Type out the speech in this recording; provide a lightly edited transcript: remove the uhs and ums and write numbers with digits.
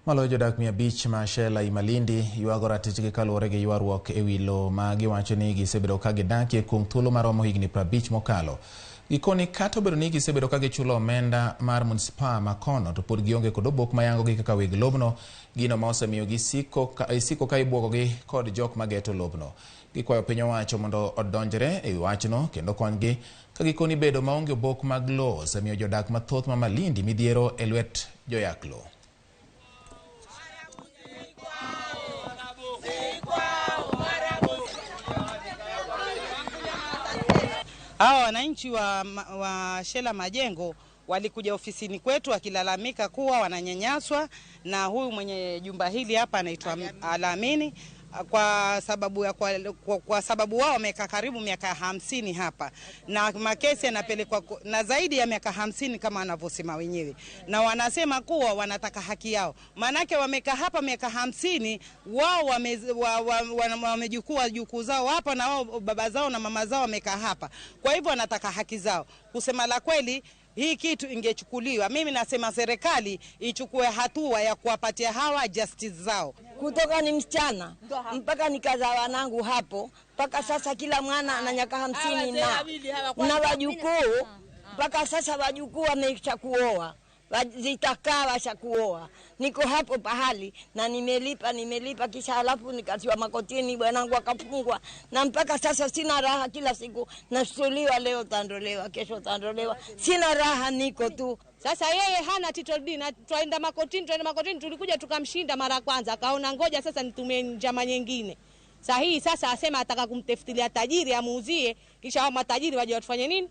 Maloyo jodak 500 ma Shela Malindi ywago ratichgi kaluwore gi ywaruok ewi lowo ma giwacho ni gisebedo ka gidakie kuom thuolo maromo higni 50 mokalo. Gikoni kata obedo ni gisebedo ka gichulo omenda mar munisipa ma kono to pod gionge kod obok mayangogi kaka weg lobno, gino ma osemiyo isiko ka ibwogogi kod jok mageto lobno. Gikwayo piny owacho mondo odonjre ewi wachno kendo konygi ka gikoni bedo maonge obok mag lowo osemiyo jodak mathoth ma Malindi midhiero e lwet joyak lowo. Hawa wananchi wa Shela Majengo walikuja ofisini kwetu wakilalamika kuwa wananyanyaswa na huyu mwenye jumba hili hapa anaitwa Alamini, kwa sababu wao wamekaa karibu miaka 50 hapa na makesi yanapelekwa na zaidi ya miaka 50 kama wanavyosema wenyewe, na wanasema kuwa wanataka haki yao, maanake wamekaa hapa miaka 50, wao wamejukua jukuu zao hapa na wao baba zao na mama zao wamekaa hapa, kwa hivyo wanataka haki zao. Kusema la kweli, hii kitu ingechukuliwa, mimi nasema serikali ichukue hatua ya kuwapatia hawa justice zao. Kutoka ni msichana mpaka nikazaa wanangu hapo mpaka sasa, kila mwana ana miaka 50 na wajukuu mpaka sasa, wajukuu wameisha kuoa, zitakaa washakuoa. Niko hapo pahali na nimelipa kisha halafu nikatiwa makotini, bwanangu akafungwa, na mpaka sasa sina raha. Kila siku nashtuliwa, leo tandolewa, kesho tandolewa, sina raha, niko tu. Sasa yeye hana title deed na twaenda makotini, tulikuja tukamshinda mara kwanza, akaona ngoja sasa nitumie njama nyingine. Sahihi sasa asema ataka kumtafutilia tajiri amuuzie, kisha hao matajiri waje watufanye nini?